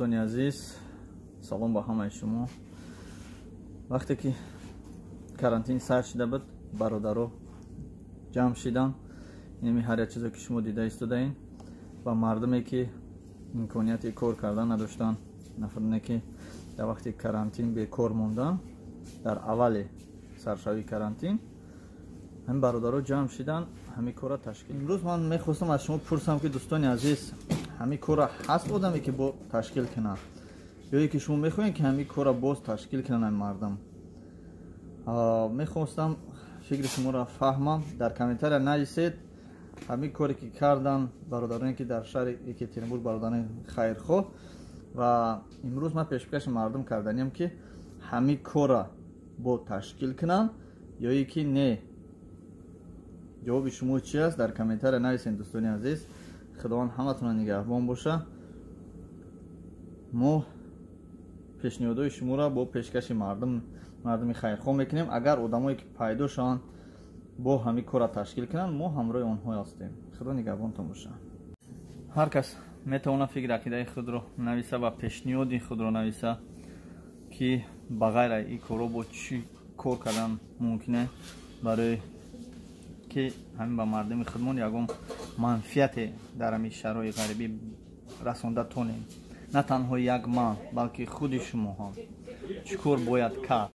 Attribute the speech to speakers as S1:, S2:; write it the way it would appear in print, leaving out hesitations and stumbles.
S1: Дӯстони азиз, салом ба ҳамаи шумо. Вақте ки карантин сар шида буд, бародаро ҷамъ шидан, инами ҳар як чизе ки шумо дида истодаин, ва мардуме ки имконияти кор кардан надоштанд, нафароне ки дар вақти карантин бекор мондан, дар аввали саршавии карантин ҳамин бародаро ҷамъ шидан, ҳамин корро ташкил. Имрӯз ман мехостам аз шумо пурсам, ки, дӯстони азиз, ҳамин корро ҳаст одаме ки бо ташкил кунад, ё ки шумо мехоҳед, ки ҳамин корро боз ташкил кунанд ҳамин мардум? Мехостам фикри шуморо фаҳмам, дар комментария нависед. Ҳамин коре ки кардан бародароне ки дар шаҳри Екатеринбург, бародарони хайрхоҳ, ва имрӯз ман пешкаши мардум карданиям, ки ҳамин корро бо ташкил кунанд ё ки не. Ҷавоби шумо чи аст? Дар комментария нависед, дӯстони азиз. Худованд ҳаматона нигаҳбон боша. Мо пешниҳодҳои шуморо бо пешкаши мардум, мардуми хайрхоҳ мекунем. Агар одамое ки пайдо шаванд, бо ҳамин корро ташкил кунанд, мо ҳамроҳи онҳо ҳастем. Худо нигаҳбонтон боша. Ҳар кас метавонад фикри ақидаи худро нависа ва пешниҳоди худро нависа, ки ба ғайр аз ин корҳо бо чӣ кор кардан мумкине, барои ки ҳамин ба мардуми худмон ягон манфиате дар ҳамин шарои ғарибӣ расонда тонем. На танҳо як ман, балки худи шумо ҳам чӣ кор бояд кард.